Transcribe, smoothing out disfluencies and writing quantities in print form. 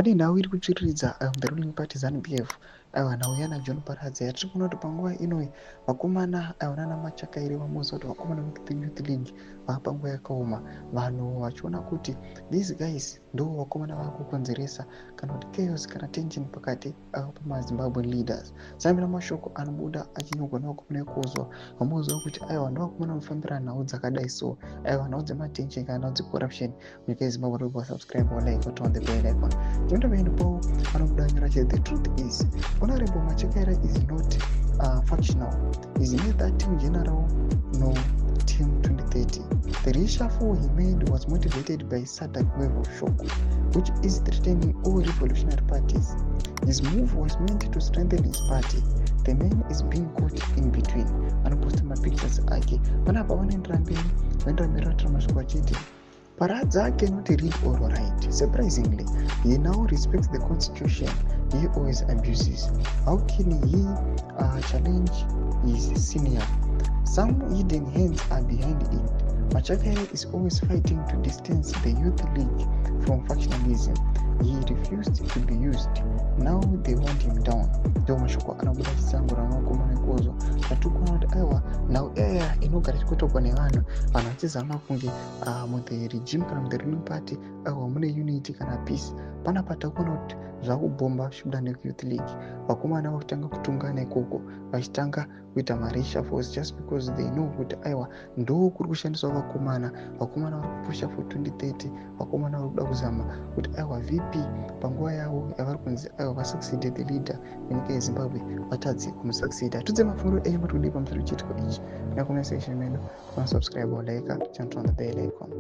Pane nhau iri kutsviriridza the ruling party ZANU PF, aiwa, nhau yana John Paradze yatiri kuona kuti panguva inoi vakomana, aiwa, nana Machakaire vamuudza kuti vakomana veYouth League vava panguva yakaoma, vanhu vachiona kuti these guys ndo vakomana vakukonzeresa kana kuti chaos kana tension pakati pamaZimbabwe leaders. Sambira mashoko anobuda achinyorwa nevakomana vekozwa vamuudza kuti aiwa, ndo vakomana vanofambira nhau dzakadai. So aiwa, nhau dzematension kana nhau dzecorruption munyika yeZimbabwe. Ndobva subscribe, like, on the bell icon. Tinoenda paende pavo vanobuda nyora chete: "The truth is Honorable Machakaire is not factional. Is neither team general nor team 2030. The reshuffle he made was motivated by SADC wave of shock, which is threatening all revolutionary parties. His move was meant to strengthen his party. The man is being caught in between." Anoposta mapictures ake panapa. Vanoendera mberi, vaendera mberi vatira mashoko achiti, "Paradza cannot read or write. Surprisingly, he now respects the constitution he always abuses. How can he challenge his senior? Some hidden hands are behind it. Machakaire is always fighting to distance the youth league from factionalism. He refused to be used. Now they want him down." Ndo mashoko anobuda achitsanangura navakomana ikozvo atiri kuona kuti aiwa, nhau iya inogara ichikotogwa nevanhu, vanhu vachizama kunge muthe regime kana muthe ruling party, aiwa, mune unity kana peace. Panapa takuona kuti zvakubhomba zvichibuda nekuyouth league, vakomana vakutanga kutungana ikoko, vachitanga kuita mareshuffles just because they know kuti aiwa, ndo kuri kushandiswa vakomana. Vakomana vari kupusha for 2030, vakomana vari kuda kuzama kuti aiwa, VP panguva yavo yavari kunzi aiwa, vasucceed the leader wenyika yeZimbabwe, vatadze kumusucceeda. Tudze mafungiro enyu mati kudii pamusoro chiitiko ichi necomment section medu. Subscribe, like, turn on the bell icon.